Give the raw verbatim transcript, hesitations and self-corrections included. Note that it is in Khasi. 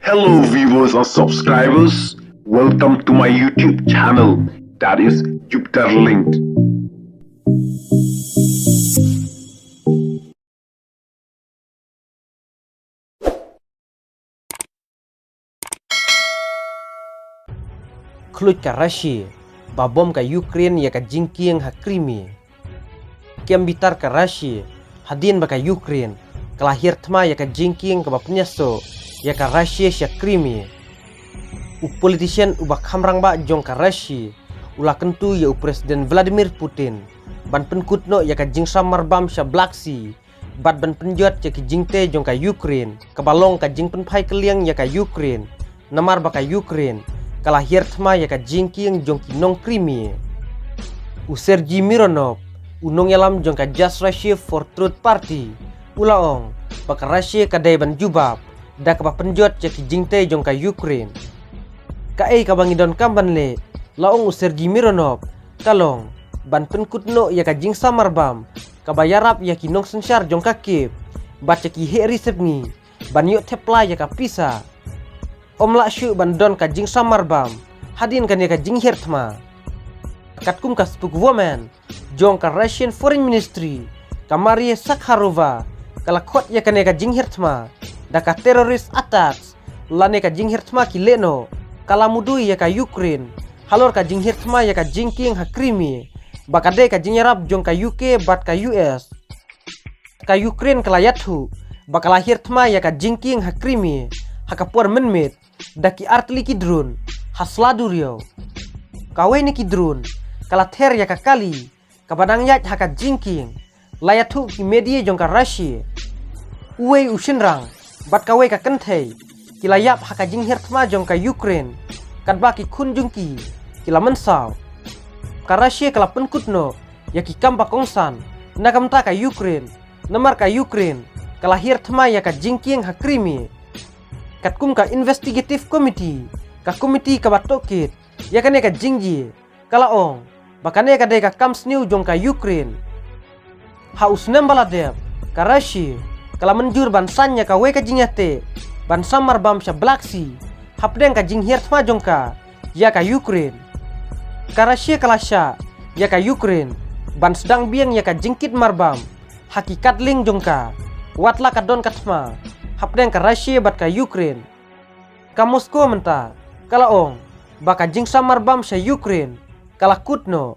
Hello viewers and subscribers, welcome to my YouTube channel, that is Jupiter Linked. Khluit ka Russia ba bom ka Ukraine ïa ka jingkieng ha Crimea. Kem bitar ka Russia hadien ba ka Ukraine ka la hiar thma ïa ka jingkieng kaba pynïasoh ïa ka Russia sha Crimea. U politician uba kham rangbah jong ka Russia u la kyntu ïa u President Vladimir Putin ban pynkut noh ïa ka jingsamar bam sha Black Sea bad ban pynjot ïa ki jingtei jong ka Ukraine kaba long ka jingpynphai kylliang ïa ka Ukraine, namar ba ka Ukraine ka la hiar thma ïa ka jingkieng jong ki nong Crimea. U Sergei Mironov, u nongïalam jong ka Just Russia for Truth Party, u la ong ba ka Russia ka dei ban jubab da kaba pynjot ïa ki jingtei jong ka Ukraine. Kaei kaba ngi donkam ban leh, la ong u Sergei Mironov, ka long ban pynkut noh ïa ka jingsamar bam kaba ïarap ïa ki nongsynshar jong ka Kyiv bad ïa ki heh ri sepngi ban ïoh thep pla ïa ka pisa. Ym lah shuh ban don ka jingsamar bam hadien kane ka jinghiar thma. Katkum ka spokeswoman jong ka Russian Foreign Ministry, ka Maria Zakharova, ka la khot ïa kane ka jinghiar thma da ka terrorist attacks lane ka jinghiar thma ki lehnoh. Ka la mudui ïa ka Ukraine halor ka jinghiar thma ïa ka jingkieng ha Crimea ba ka dei ka jingïarap jong ka U K bad ka U S. Ka Ukraine ka la ïathuh ba ka la hiar thma ïa ka jingkieng ha Crimea ha ka por mynmiet da ki artylli ki drone ha sla duriaw. Kawei na ki drone ka la ther ïa ka kali kaba dang ïaid ha ka jingkieng, la ïathuh ki media jong ka Russia. Uwei u shynrang bad kawei ka kynthei ki la ïap ha ka jinghiar thma jong ka Ukraine, katba ki khun jong ki ki la mynsaw. Ka Russia ka la pynkut noh ïa ki kam ba kongsan na ka bynta ka Ukraine, namar ka Ukraine ka la hiar thma ïa ka jingkieng ha Crimea. Katkum ka investigative committee, ka komiti kaba tohkit ïa kane ka jingjia, ka la ong ba kane ka dei ka kam sniew jong ka Ukraine. Ha u snem ba la dep, ka Russia ka la mynjur ban saiñ ïa kawei ka jingïateh ban samar bam sha Black Sea hapdeng ka jinghiar thma jong ka ïa ka Ukraine. Ka Russia ka la shah ïa ka Ukraine ban sdang biang ïa ka jingkit marbam ha ki katling jong ka, wat la ka don ka thma hapdeng ka Russia bad ka Ukraine. Ka Moscow mynta ka la ong ba ka jingsamar bam sha Ukraine ka la kut noh.